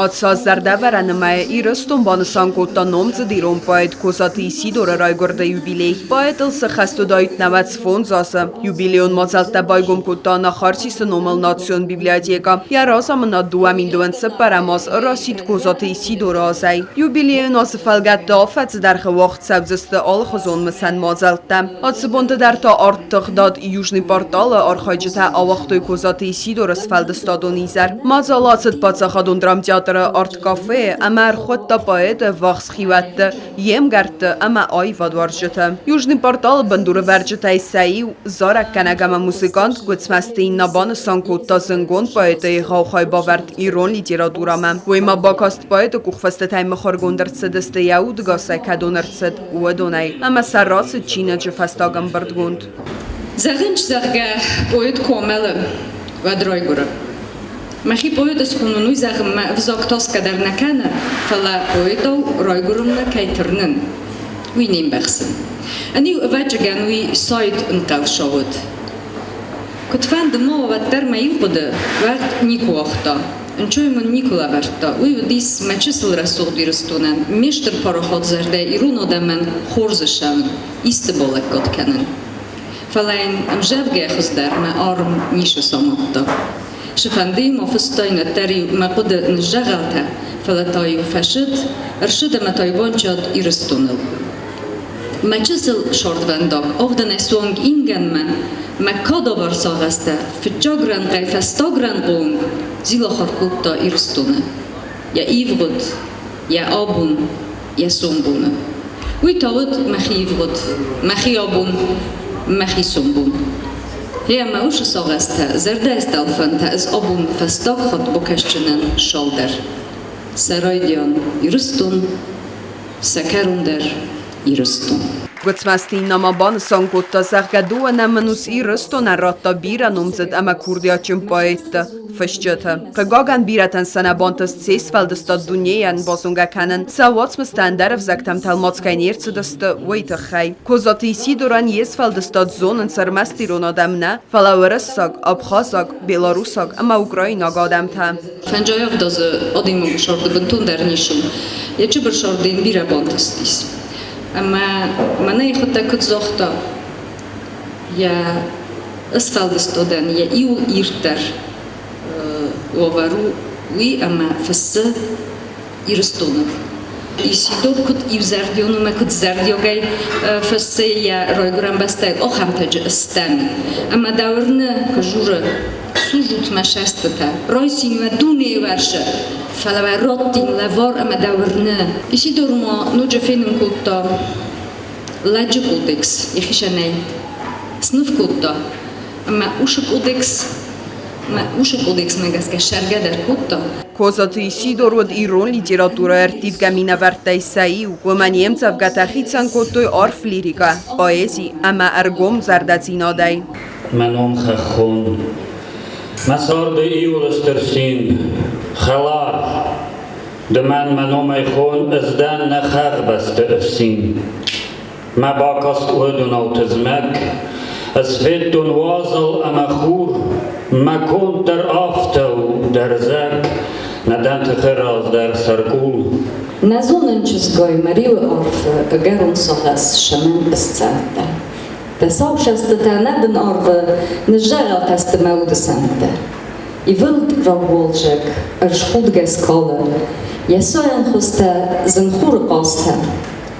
Ацы аз Зӕрдӕвӕрӕны мӕйы Ирыстон банысан кодта номдзыд ирон поэт Козаты Исидоры райгуырды юбилей. Поэтыл сыххӕст уыдаид 95 азы. Юбилейон мадзӕлттӕ байгом кодта Анахарсисы номыл национ библиотекӕ. Йӕ разамынад 2024 аз расидт Козаты Исидоры азӕй. Юбилейон азы фӕлгӕтты афӕдзы дӕргъы уагъд цӕудзысты алыхуызон мысӕн мадзӕлттӕ. Ацы бонты дӕр та арт-тыгъдад Южный портал-ы архайджытӕ ауагътой Козаты Исидоры сфӕлдыстадон изӕр. Мадзал ацыд паддзахадон драмтеатры арт-кафейы ӕмӕ ӕрхуыдта поэты ӕввахс хиуӕтты, йе мгӕртты ӕмӕ аивадуарзджыты. Южный портал-ы бындурывӕрджытӕй сӕ иу, зарӕггӕнӕг ӕмӕ музыкант Гуыцмӕзты Инна банысан кодта зындгонд поэты егъау хайбавӕрд ирон литературӕмӕ. Уый ма бакаст поэты къухфыстытӕй мыхуыргонд ӕрцыдысты йӕ удыгасӕй кӕдон ӕрцыд, уыдонӕй, ӕмӕ сӕ рацыд чиныджы фӕстаг ӕмбырдгонд. Зӕгъынц, зӕгъгӕ, поэт куы амӕлы, уӕд райгуыры. Мӕхи поэт схонын уый зӕгъынмӕ ӕвзаг тасгӕ дӕр нӕ кӕны, фӕлӕ поэтау райгуырынмӕ кӕй тырнын, уый не мбӕхсын. Ӕниу, ӕвӕццӕгӕн, уый сайд ӕнхъӕлсау уыд. Куыдфӕнды ма уӕддӕр мӕ иу хъуыды уӕгъд никуы уагъта. Ӕнцой мын никуы лӕвӕрдта. Уый уыдис мӕ чысыл рӕсугъд Ирыстонӕн, ме стыр парахат зӕрдӕ ирон адӕмӕн хорз ссӕуын, исты балӕггад кӕнын. Фӕлӕ йын ӕмзӕвгӕ хуыздӕр мӕ арм ницы самадта. Цыфӕнды-иу ма фыстаин, уӕддӕр-иу мӕ хъуыды ныззӕгъӕлтӕ, фӕлӕ та-иу фӕсыд, ӕрсыд ӕмӕ та-иу банчад Ирыстоныл. Мӕ чысыл сӕрдвӕндаг авдӕнӕй суанг ингӕнмӕ, мӕ кадавар сагъӕстӕ фыццаг рӕнхъӕй фӕстаг рӕнхъы онг зилахар кодта Ирыстоны. Йӕ ивгъуыд, йӕ абон, йӕ сомбоны. Уый та уыд мӕхи ивгъуыд, мӕхи абон, мӕхи сомбон. Гъе ӕмӕ уыцы сагъӕстӕ, зӕрдӕйы стъӕлфӕнтӕ ӕз абон фӕстаг хатт бакӕсджынӕн салдӕр. Сӕ райдиан Ирыстон, сӕ кӕрон дӕр Ирыстон. Гуыцмӕзты Инна ма банысан кодта, зӕгъгӕ, дыууӕ ӕнус Ирыстонӕн радта бирӕ номдзыд ӕмӕ курдиатджын поэтты, фысджыты. Хъыгагӕн, бирӕтӕн сӕ нӕ бантыст се сфӕлдыстад дунейӕн базонгӕ кӕнын, сӕ уацмыстӕ ӕндӕр ӕвзӕгтӕм тӕлмац кӕй не рцыдысты, уый тыххӕй. Козаты Исидорӕн йе сфӕлдыстад зонынц ӕрмӕст ирон адӕм нӕ, фӕлӕ уырыссаг, абхазаг, белорусаг ӕмӕ украинаг адӕмтӕ. Фӕнджай ӕвдадзы адӕймаджы сӕрды бынтондӕр ницы у. Йӕ чыбыр сӕрды йын бирӕ бантыстис. Ӕмӕ мӕнӕ йӕхӕдӕг куыд загъта, йӕ сфӕлдыстадӕн йӕ иуыл ирддӕр уавӕр у уый, ӕмӕ фыссы Ирыстоны. Исидор куыд иузӕрдион ӕмӕ куыд зӕрдиагӕй фыссы йӕ райгуырӕн бӕстӕйы ахӕмтӕджы стӕм. Ӕмӕ дӕ уырны, куы журы, сужут мӕ сӕстытӕ, райсин уӕ дунейы уӕрсы, фӕлӕ уӕ раттин лӕвар ӕмӕ дӕ уырны. Исидор ма ноджы фенын кодта лӕджы кодекс йӕхицӕнӕй. Сныв кодта, ӕмӕ усы кодекс мӕ усы кодексмӕ гӕсгӕ сӕргӕ дӕр кодта. Козаты Исидор уыд ирон литературӕйы ӕрттивгӕ минӕвӕрттӕй сӕ иу. Уымӕн йе мдзӕвгӕтӕ хицӕн кодтой арф лирикӕ, поэзи ӕмӕ ӕргом зӕрдӕдзинадӕй. Мӕ ном хӕххон. Мӕ царды иуыл стыр цин, хӕлар. Ды мӕн мӕ номӕй хон, ӕз дӕн нӕ хӕхбӕсты ӕфсин. Мӕ бакаст уыдонау тызмӕг, Ӕз федтон уазал ӕмӕ хур, Мӕ конд дӕр афтӕ у, дӕрзӕг, Нӕ дӕн тыхы раздӕр сӕркъул. Нӕ зонын чызгай мӕ риуы арфы Ӕгӕрон сагъӕс сӕмӕн ысцӕндтӕ. Дӕ сау сӕстытӕ нӕ бын арвы Ныззӕгъӕлтӕ сты мӕ уды сӕнттӕ. Ивылд рагуалзӕг ӕрсхудгӕ скалы, Йӕ сайӕн хуызтӕ зын хуры хъазтӕ.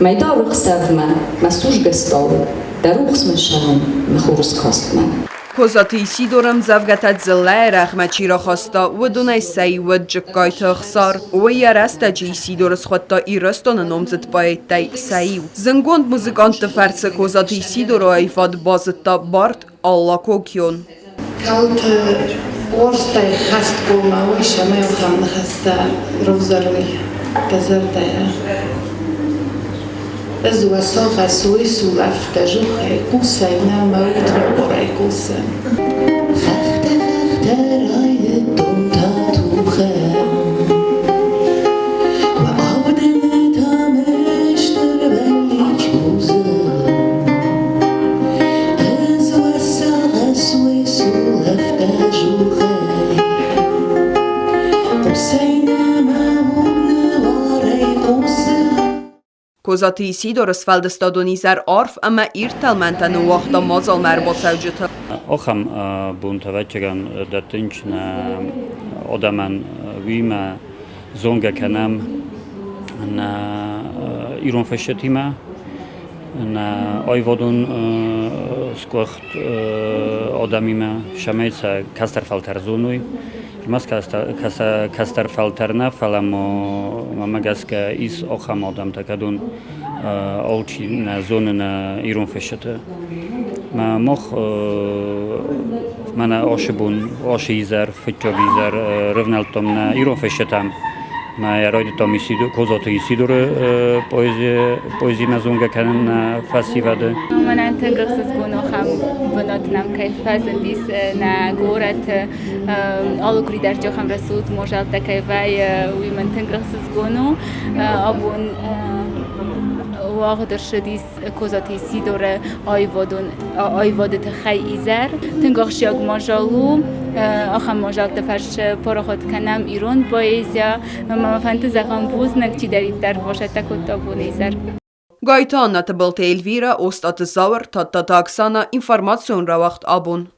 Мӕйдары хсӕвмӕ мӕ сузгӕ стъалы, Дӕ рухсмӕ сӕнон мӕ хурыскастмӕ. Козаты Исидор ӕмдзӕвгӕтӕ дзыллӕйы рӕгъмӕ чи рахаста, уыдонӕй сӕ иу уыд Джыккайты Ӕхсар. Уый йӕ рӕстӕджы Исидоры схуыдта Ирыстоны номдзыд поэттӕй сӕ иу. Зындгонд музыкантты фӕрцы Козаты Исидоры аивад базыдта Барт Алла Кокион. Калты уорзтӕй хӕстгомау исӕмӕ ӕхӕн ныхӕстӕ равзаруй дӕ зӕрдӕйӕ. Ӕз уӕ сагъӕс уой сулӕфтӕ жухӕй хъусай нӕ мӕ уд мӕ буарӕй хъусы. Хӕхтӕ, хӕхтӕ райдыдтон та тухӕн, Уӕ авдӕны та ме стыр бӕллиц узы. Ӕз уӕ сагъӕс уой сулӕфтӕ жухӕй, Хъусай нӕ мӕ Козаты Исидоры сфӕлдыстадон изӕр арф ӕмӕ ирд тӕлмӕнтӕ ныууагъта мадзалмӕ ӕрбацӕуджыты. Ахӕм бонтӕ, ӕвӕццӕгӕн, дӕттынц нӕ адӕмӕн, уыимӕ зонгӕ кӕнӕм нӕ ирон фысджытимӕ, нӕ аивадон сгуыхт адӕмимӕ, цӕмӕй сӕ кӕстӕр фӕлтӕр зоной. Ӕрмӕст кӕстӕр фӕлтӕр нӕ, фӕлӕ ма мӕмӕ гӕсгӕ ис ахӕм адӕмтӕ, кӕдон алчи нӕ зоны нӕ ирон фысджыты. Мах мӕнӕ ацы бон, ацы изӕр, фыццаг изӕр рывнӕлдтам нӕ ирон фысджытӕм. Мӕ райдыдтам Козаты Исидоры поэзимӕ зонгӕ кӕнын нӕ фӕсивӕды. Мӕнӕн тынг ӕхсызгон ахӕм бынат нӕм кӕй фӕзындис нӕ горӕты. Алы къуыри дӕр ахӕм рӕсугъд мадзӕлттӕ кӕй вӕййы, уый мӕн тынг ӕхсызгон у. Абон уагъд ӕрцыдис Козаты Исидоры аивадон аивады тыххӕй изӕр. Тынг ахсджиаг мадзал у. Ахӕм мадзӕлтты фӕрцы парахат кӕнӕм ирон поэзийӕ. Ӕмӕ мӕ фӕнды зӕгъӕм бузныг, чидӕриддӕр бацӕттӕ кодта абоны изӕр. Гайты Аннӕ, Тыбылты Эльвирӕ, Остъаты Зауыр, Тадтаты Оксана, информацион рауагъд абон.